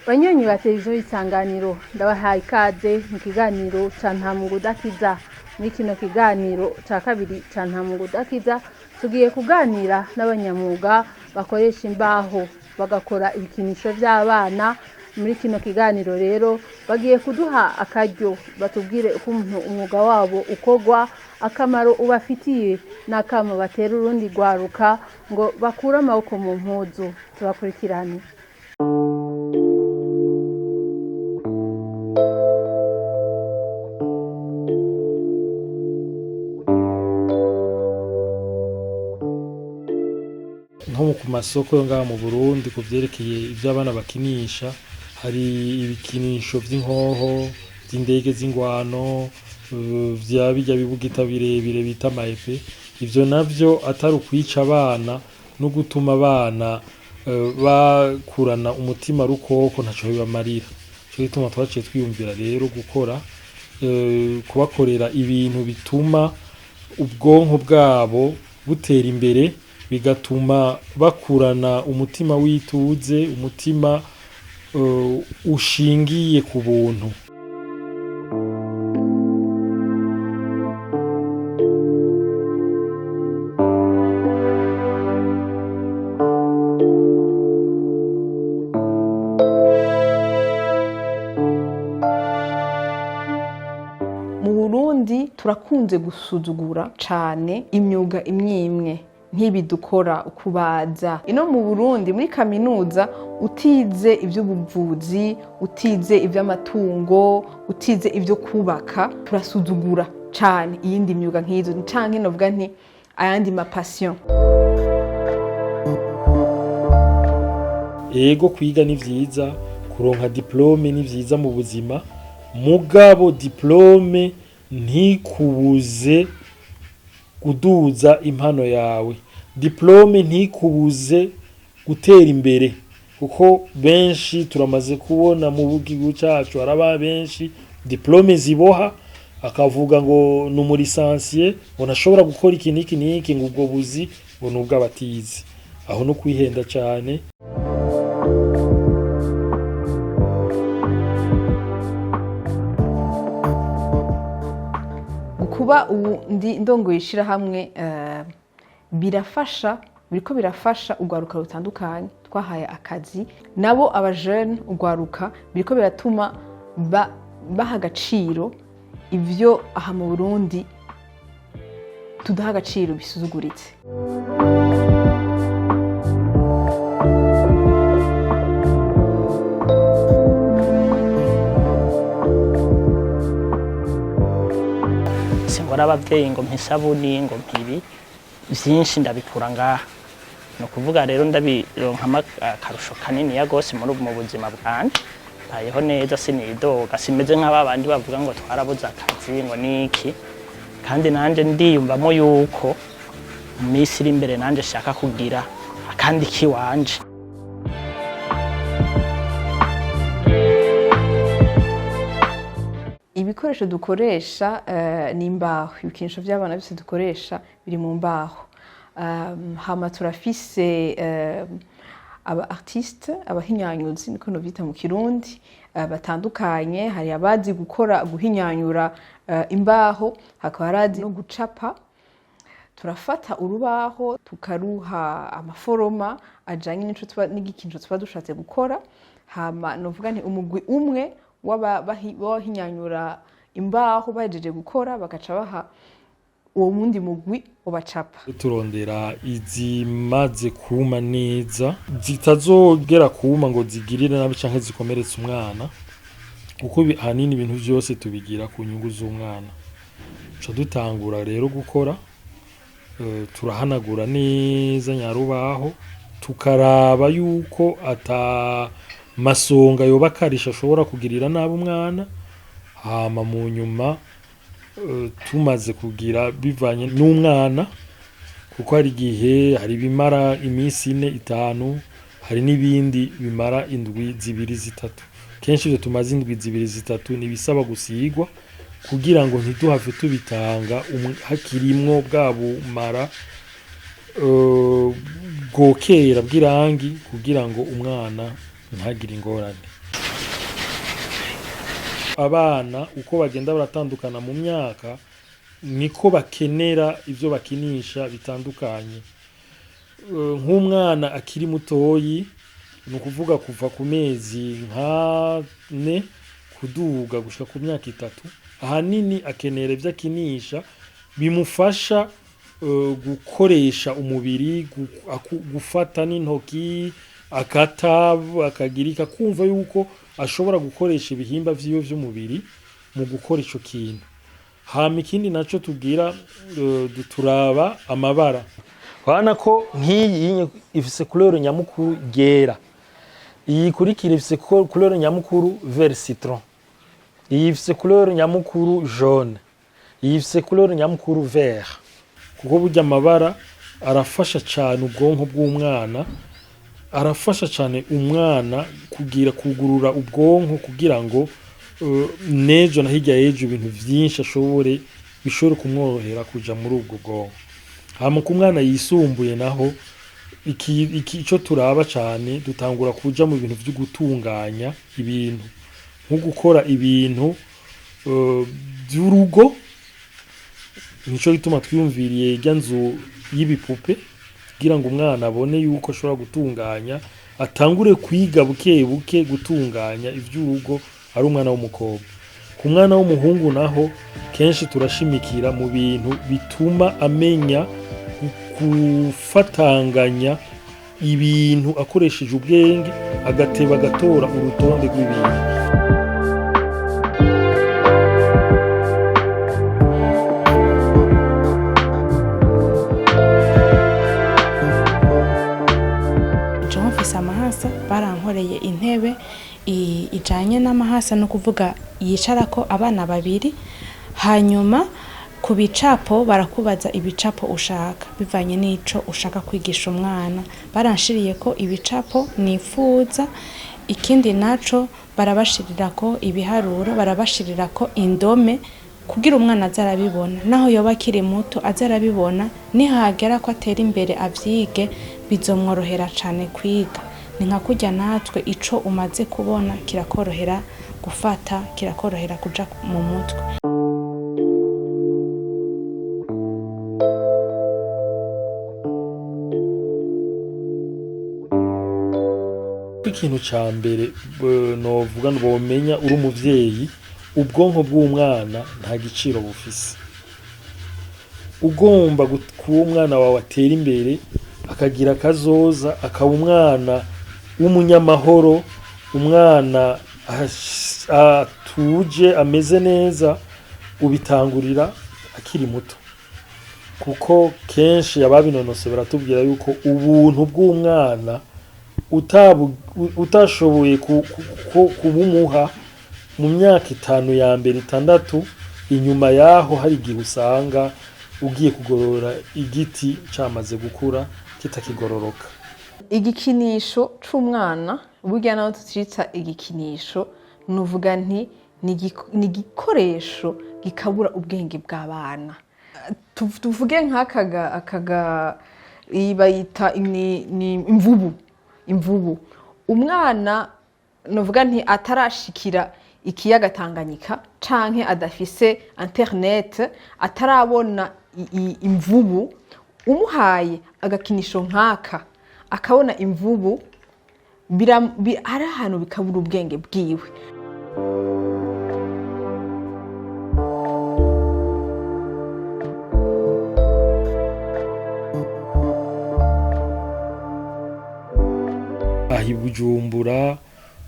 Banywanyi ba televiziyo y'Isanganiro, ndabahaye ikaze mu kiganiro ca Ntamugudakiza. Muri kino kiganiro ca kabiri ca Ntamugudakiza tugiye kuganira n'abanyamwuga bakoresha imbaho bagakora ibikinisho vy'abana. Muri kino kiganiro rero bagiye kuduha akaryo batubwire ukuntu umwuga wabo ukorwa, akamaro ubafitiye n'akamo batera urundi rwaruka ngo bakure amaboko mu mpuzu. Tubakurikirane. Nko ku masoko yo ngaha mu Burundi, ku vyerekeye ivyo abana bakinisha, hari ibikinisho vy'inkoho, vy'indege z'ingwano, vya birya bibugita birebire bita ama epe. Ivyo navyo atari ukwica abana no gutuma abana bakurana umutima rukoko, ntaco bibamarira. Nico gituma twaciye twiyumvira rero gukora, kubakorera ibintu bituma ubwonko bwabo butera imbere, bigatuma bakurana umutima w'ituze, umutima ushingiye ku buntu. Mu Burundi turakunze gusuzugura cane imyuga imwe imwe nk'ibi dukora, ukubaza. Ino mu Burundi muri kaminuza utize ivy'ubuvuzi, utize ivy'amatungo, utize ivyo kubaka, turasuzugura cane iyindi myuga nk'izo, canke novuga nti ayandi ma passion. Ego, kwiga ni vyiza, kuronka diplome ni vyiza mu buzima, mugabo diplome ntikubuze kuduza impano yawe, diplome ntikubuze gutera imbere, kuko benshi turamaze kubona mu gihugu cacu haraba benshi diplome ziboha, akavuga ngo ni umu licencié, ngo ntashobora gukora iki n'iki n'iki, ngo ubwo buzi ngo ni ubw'abatize. Aho no kwihenda cane. Kuba ubu ndi ndongoye ishirahamwe, birafasha, biriko birafasha urwaruka rutandukanye twahaye akazi, nabo abajene, urwaruka, biriko biratuma baha agaciro ivyo aha mu Burundi tudaha agaciro, bisuzuguritse. Singora abavyeyi ngo mpa isabuni, ngo mpa ibi, vyinshi ndabikura ngaha. Ni ukuvuga rero ndabironkamo akarusho kaniniya gose muri mu buzima bwanje. Mbayeho neza, sinidoga, simeze nk'aba bandi bavuga ngo twarabuze akazi, ngo niki. Kandi nanje ndiyumvamo yuko mu minsi iri imbere nanje shaka kugira akandi kiwanje. Ibikoresho dukoresha ni imbaho. Ibikinisho by'abana byose dukoresha biri mu mbaho. Hama turafise aba artiste, abahinyanyuzi niko novyita mu Kirundi, batandukanye. Hari abazi gukora, guhinyanyura imbaho, hakaba harazi no gucapa. Turafata urubaho tukaruha amaforoma ajanye n'ico tuba, n'igikinisho tuba dushatse gukora. Hama novuga nti umugwi umwe w'abahinyanyura imbaho bahejeje gukora, bagaca baha uwo wundi mugwi ubacapa. Turondera izimaze kuma neza, zitazogera kuma ngo zigirire nabi canke zikomeretse umwana, kuko ahanini ibintu vyose tubigira ku nyungu z'umwana. Tuca dutangura rero gukora, turahanagura neza nyarubaho, tukaraba yuko ata masonga yoba akarisha ashobora kugirira nabi umwana. Hama mu nyuma, tumaze kugira bivanye n'umwana, kuko hari igihe hari ibimara iminsi 4, 5. Hari n'ibindi bimara indwi 2 3. Kenshi ivyo tumaze indwi 2 3 nibisaba gusigwa kugira ngo ntiduhave tubitanga hakirimwo bwa bumara bwokera bw'irangi, kugira ngo umwana ntagire ingorane. Abana uko bagenda baratandukana mu myaka niko bakenera ivyo bakinisha bitandukanye. Nk'umwana akiri mutoyi, ni ukuvuga kuva ku mezi 4 kuduga gushika ku myaka 3, ahanini akenera ivyo akinisha bimufasha gukoresha umubiri, gufata n'intoki, akata, akagirika, kumva yuko ashobora gukoresha ibihimba vyiwe vy'umubiri mu gukora ico kintu. Hama ikindi naco tugira, turaba amabara. Urabona ko nk'iyi ifise couleur nyamukuru ryera, iyi ikurikira ifise couleur nyamukuru vert citron, iyi ifise couleur nyamukuru jaune, iyi ifise couleur nyamukuru vert. Kuko burya amabara arafasha cane ubwonko bw'umwana, arafasha cane umwana kugira kugurura ubwonko, kugira ngo nejo na hirya y'ejo ibintu vyinshi bishobore kumworohera kuja muri ubwo bwonko. Hama ku mwana yisumbuye naho, ico turaba cane, dutangura kuja mu bintu vyo gutunganya ibintu, nko gukora ibintu vy'urugo. Nico gituma twiyumviriye irya nzu y'ibipupe, kugira ngo umwana abone yuko ashobora gutunganya, atangure kwiga buke buke gutunganya ivy'urugo ari umwana w'umukobwa. Ku mwana w'umuhungu naho kenshi turashimikira mu bintu bituma amenya gufatanganya ibintu akoresheje ubwenge, agateba agatora urutonde rw'ibintu. Jewe mfise amahasa, barankoreye intebe ijanye n'amahasa, no kuvuga yicarako abana 2. Hanyuma ku bicapo barakubaza ibicapo ushaka bivanye n'ico ushaka kwigisha umwana. Baranshiriyeko ibicapo nifuza. Ikindi naco barabashirirako ibiharuro, barabashirirako indome, kugira umwana aze arabibona, naho yoba akiri muto aze arabibona, nihagera ko atera imbere avyige, bizomworohera cane kwiga. Ni nka kurya natwe ico umaze kubona kirakorohera gufata, kirakorohera kuja mu mutwe. Ikintu ca mbere novuga bomenya uri umuvyeyi, ubwonko bw'umwana nta giciro bufise. Ugomba kuba umwana wawe atera imbere, akagira akazoza, akaba umwana w'umunyamahoro, umwana atuje, ameze neza, ubitangurira akiri muto. Kuko kenshi ababinonose baratubwira yuko ubuntu bw'umwana utashoboye kubumuha mu myaka 5 ya mbere 6, inyuma yaho hari igihe usanga ugiye kugorora igiti camaze gukura kitakigororoka. Igikinisho c'umwana burya naho tucita igikinisho, nuvuga nti ni igikoresho gikabura ubwenge bw'abana. Tuvuge nk'akaga, akaga iyi bayita ni imvubu. Imvubu umwana nuvuga nti atarashikira ikiyaga Tanganyika canke adafise internet, atarabona imvubu, umuhaye agakinisho nk'aka akabona imvubu, ari ahantu bikabura ubwenge bwiwe. Aho i Bujumbura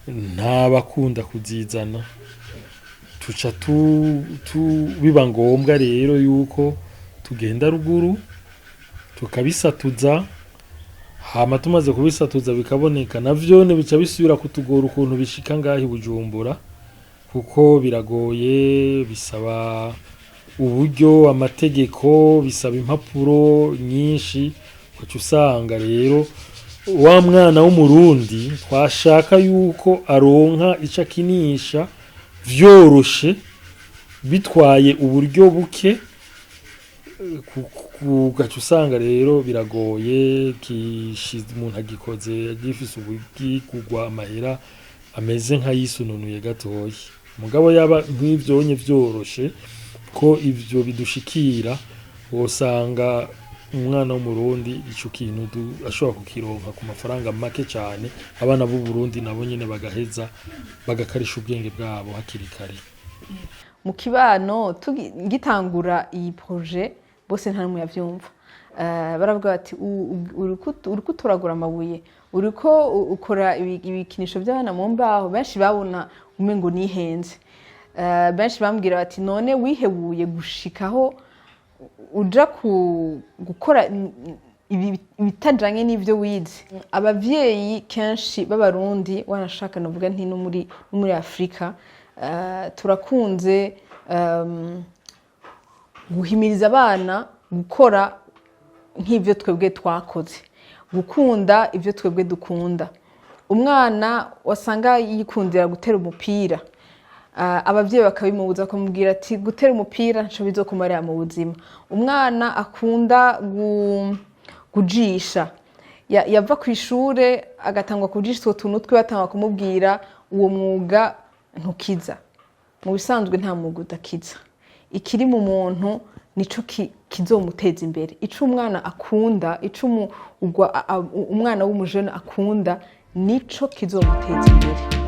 ntabakunda kuzizana, tuca biba ngombwa rero yuko tugenda ruguru tukabisatuza, hama tumaze kubisatuza bikaboneka, navyone bica bisubira kutugora ukuntu bishika ngaho i Bujumbura, kuko biragoye, bisaba uburyo, amategeko, bisaba impapuro nyinshi, uca usanga rero Wa mwana w'Umurundi twashaka yuko aronka ico akinisha vyoroshe, bitwaye uburyo buke, ugaca usanga rero biragoye. Umuntu agikoze gifise ubugigurwa amahera ameze nk'ayisununuye gatoyi. Mugabo yaba nk'ivyonye vyoroshe ko ivyo bidushikira, wosanga umwana w'Umurundi ico kintu ashobora kukironka ku mafaranga make cane. Abana b'u Burundi nabo nyene bagaheza bagakarisha ubwenge bwabo hakiri kare. Mu kibano, ngitangura iyi projet, bose nta n'umwe yavyumva. Baravuga bati: "Uriko utoragura amabuye, uriko ukora ibikinisho by'abana mu mbaho." Benshi babona umengo nihenze. Benshi bambwira bati: "None wihebuye gushikaho uja ku gukora ibitajanye n'ivyo wize?" Abavyeyi kenshi b'Abarundi, wanashaka novuga nti no muri Afurika, turakunze guhimiriza abana gukora nk'ibyo twebwe twakoze, gukunda ibyo twebwe dukunda. Umwana wasanga yikundira gutera umupira, abavyeyi bakabimubuza, bakamubwira ati: "Gutera umupira ntaco bizokumarira mu buzima." Umwana akunda kujisha, yava ku ishure agatangwa kujisha utwo tuntu twe, batangwa kumubwira: "Uwo mwuga ntukiza." Mu bisanzwe nta mwuga udakiza. Ikiri mu muntu nico kizomuteza imbere. Ico umwana akunda, ico umwana w'umujene akunda, nico kizomuteza imbere.